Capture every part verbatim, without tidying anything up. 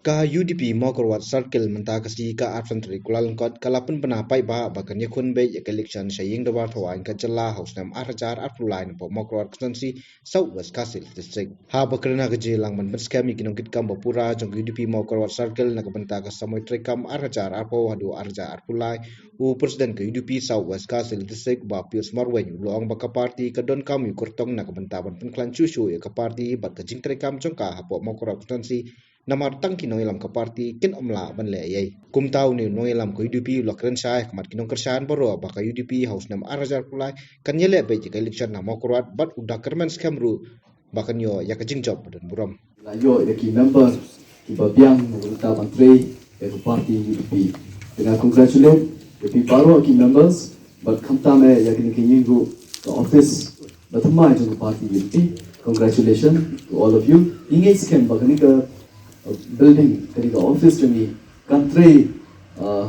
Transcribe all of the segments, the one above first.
Ka U D P Mawkyrwat Circle mynta ka sngi ka arphew tarik Kyllalyngkot ka la pynbna paidbah ba kan ïakhun beit ïa ka election sha ïing dorbar thaw aiñ ka jylla ha u snem ar hajar arphew lai napoh Mawkyrwat Constituency, South West Khasi Hills District. Haba kren ha ka jingïalang ban pynskhem ïa ki nongkitkam ba pura jong ka U D P Mawkyrwat Circle na ka bynta ka samoi treikam ar hajar arphew haduh ar hajar arphew lai, u President ka U D P South West Khasi Hills District, Bah Pius Marwein, u la ong ba ka party ka donkam ïa u kyrtong na ka bynta ban pynkhlaiñ shuh shuh ïa ka party bad ka jingtreikam jong ka hapoh Mawkyrwat Constituency, namar tang ki nongïalam ka party kin ym lah ban leh ei ei. Kumta une u nongïalam ka U D P u la kren shai ha khmat ki nongkyrshan baroh ba ka U D P ha u snem ar hajar arphew lai kan ïaleh beit ïa ka election na Mawkyrwat bad u da kyrmen skhem ruh ba kan ïoh ïa ka jingjop ba don burom. La ïoh ïa ki member kiba biang na ka bynta ban trei ïa ka party U D P. Te nga congratulate ïa phi baroh ki members bad khamtam eh ïa kine ki ngi ruh ka office ba thymmai jong ka party U D P. Congratulations to all of you. Ngi ngeit skhem ba kane ka, uh, building, kane ka office jong ngi kan trei, uh,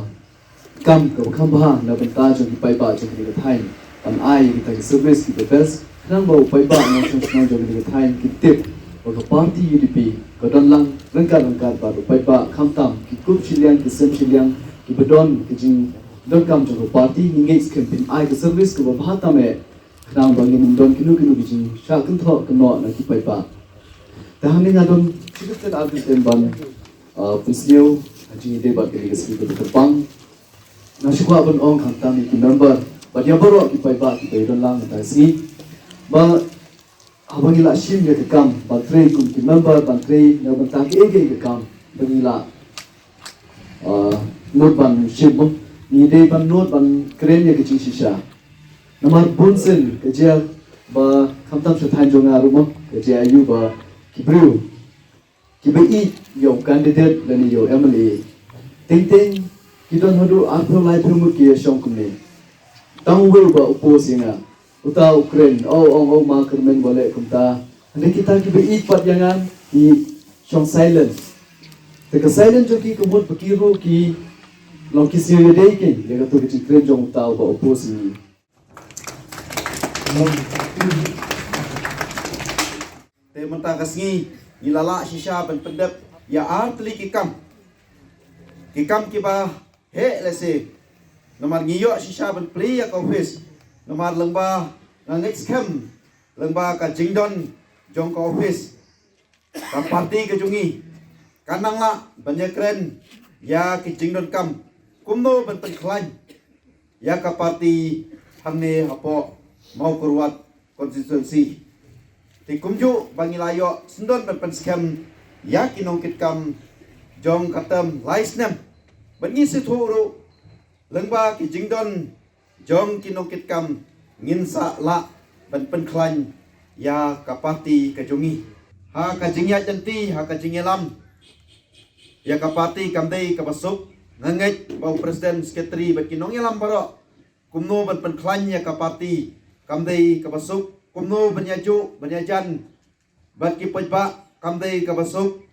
kam kaba kham bha na bynta jong ki paidbah jong kane ka thaiñ, ban ai kita ki service kiba best, khnang ba u paidbah nongshong shnong jong kane ka thaiñ kin tip ba ka party U D P ka don lang ryngkat ryngkat bad u paidbah, khamtam ki kup shiliang ki sem shiliang kiba don ka jingdonkam jong ka party. Ngi ngeit skhem phin ai ka service kaba bha tam eh, khnang ba ngin ym don kino kino ki jingshah kynthoh kynnoh na ki paidbah. Te hangne nga don shi kyntien ar kyntien ban, uh, pynsngew ha jingïadei bad kane ka sngi kaba kyrpang. Nga shu kwah ban ong khamtam ïa ki member bad ïa baroh ki paidbah kiba ïadon lang mynta ka sngi ba haba ngi la shim ïa ka kam ban trei kum ki member, ban trei na bynta kiei kiei ka kam ba ngi la, uh, nud ban shim, ngi dei ban nud ban kren ïa ka jingshisha. Namar bunsien ka jia ba khamtam sha thaiñ jong nga ruh mo, ka jia aïu ba ki briew kiba ïeit ïa u candidate lane ïa u M L A, teng teng ki don haduh arphew laiphew ngut ki ïashong kumne. Tang uwei uba oppose ïa nga, uta u kren, o, ong, o, ma kyrmen, wat leh kumta. Hynrei kita kiba ïeit pat ïa nga ki shong silent. Te ka silent jong ki ka mut ba ki ruh ki long ki sngewdei kein ïa kato ka jingkren jong uta uba oppose ïa ngi. Te mynta ka sngi ngi la lah shisha ban pyndep ïa ar tylli ki kam, ki kam kiba heh lehse. Namar ngi ïoh shisha ban plie ïa ka office, namar lyngba, nga ngeit skhem, lyngba ka jingdon jong ka office, ka party ka jong ngi kan nang lah ban ïakren ïa ki jingdonkam kumno ban pynkhlaiñ ïa ka party hangne hapoh Mawkyrwat constituency. Te kumjuh ba ngi la ïoh syndon ban pynskhem ïa ki nongkitkam jong ka term lai snem, ba ngi sngewthuh ruh lyngba ki jingdon jong ki nongkitkam ngin sa lah ban pynkhlaiñ ïa ka party ka jong ngi. Ha ka jingïaid lynti, ha ka jingïalam ïa ka party kam dei kaba suk. Nga ngeit ba u president, secretary bad ki nongïalam baroh kumno ban pynkhlaiñ ïa ka party kam dei kaba suk, kumno ban ïajuh ban ïajan bad ki paidbah kam dei kaba suk.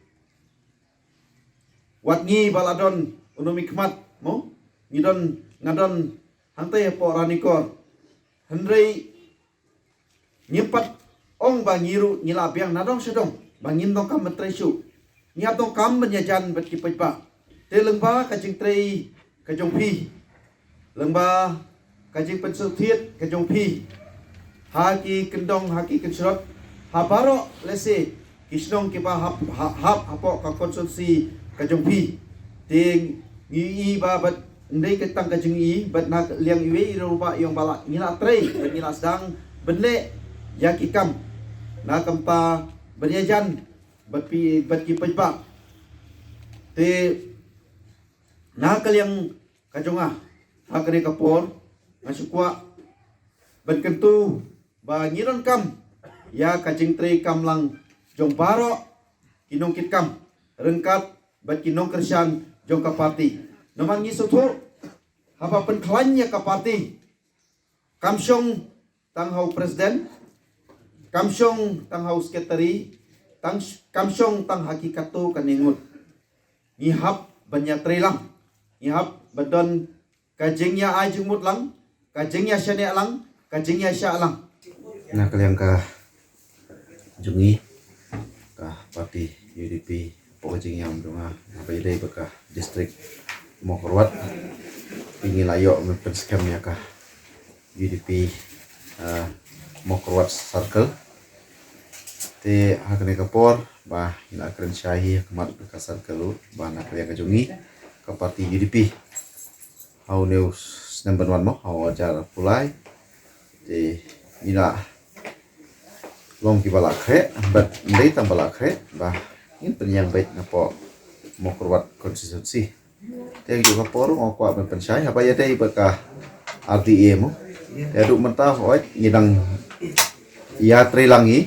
Wat ngi ba la don u nongmihkhmat mo, ngi don, nga don hangtei hapoh Ranikor. Hynrei ngim pat ong ba ngi ruh ngi la biang na dong sha dong ba ngim donkam ban trei shuh. Ngi hap donkam ban ïajan bad ki paidbah. Te lyngba ka jingtrei ka jong phi, lyngba ka jingpynsngewthuh ka jong phi ha ki kyndong, ha ki kynshlur, ha baroh lehse ki shnong kiba hap, hap, hap hapoh ka constituency ka jong phi. Te ngi ïohi ba bad ym dei ka tang ka jingïohi, bad na liang iwei i rangbah ïong ba la, ngi la trei bad ngi la sdang ban leh ïa ki kam na ka bynta ban ïajan bad phi, bad ki paidbah. Te na ka liang ka jong nga, ha kane ka por nga shu kwah ban kyntu ba ngi donkam ïa ka jingtrei kam lang jong baroh ki nongkitkam ryngkat bad ki nongkyrshan jong ka party. Namar ngi sngewthuh haba pynkhlaiñ ïa ka party, kam shong tang ha u president, kam shong tang ha u secretary, tang sh-, kam shong tang ha ki katto katne ngut. Ngi hap ban ïatrei lang, ngi hap ban don ka jingïa-ai jingmut lang, ka jingïashaniah lang, ka jingïashah lang. Na ka liang ka jong ngi ka party U D P Pok jing yam dunga ba ïadei bad ka district Mawkyrwat. Ini la ïoh men pynskhem ïa ka U D P, ah, Mawkyrwat Circle. Te ha kane ka por ba ngi la kren shai hi ha khmat ka circle u ba na ka liang ka jong ngi ka party U D P ha une u snem ban wan mo ha u hajar arphew lai. Te ngi la long ki ba la khreh bad ndei tam ba la khreh ba ngin pynïeng beit na poh Mawkyrwat constituency. Te ju ka por nga kwah ban pynshai haba ïadei bad ka R D A mo. Te haduh mynta hoi ngi dang ïa trei lang ngi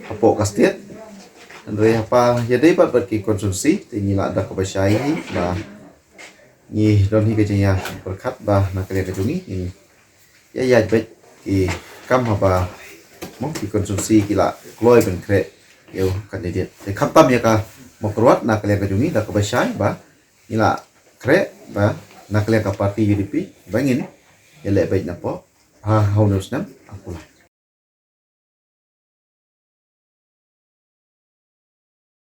hapoh ka state. Hynrei haba ïadei bad bad ki constituency te ngi la da kaba shai hi ba ngi don hi ka jingïa pyrkhat ba na ka liang ka jong ngi ngin ïa ïaid beit ki kam haba mo ki constituency ki la kloi ban khreh ïa u candidate. Te khamtam ïa ka Mawkyrwat na ka liang ka jong ngi da kaba shai ba ngi la khreh ba na ka liang ka party U D P ba ngin ïa leh beit na poh ha ha une u snem arphew lai.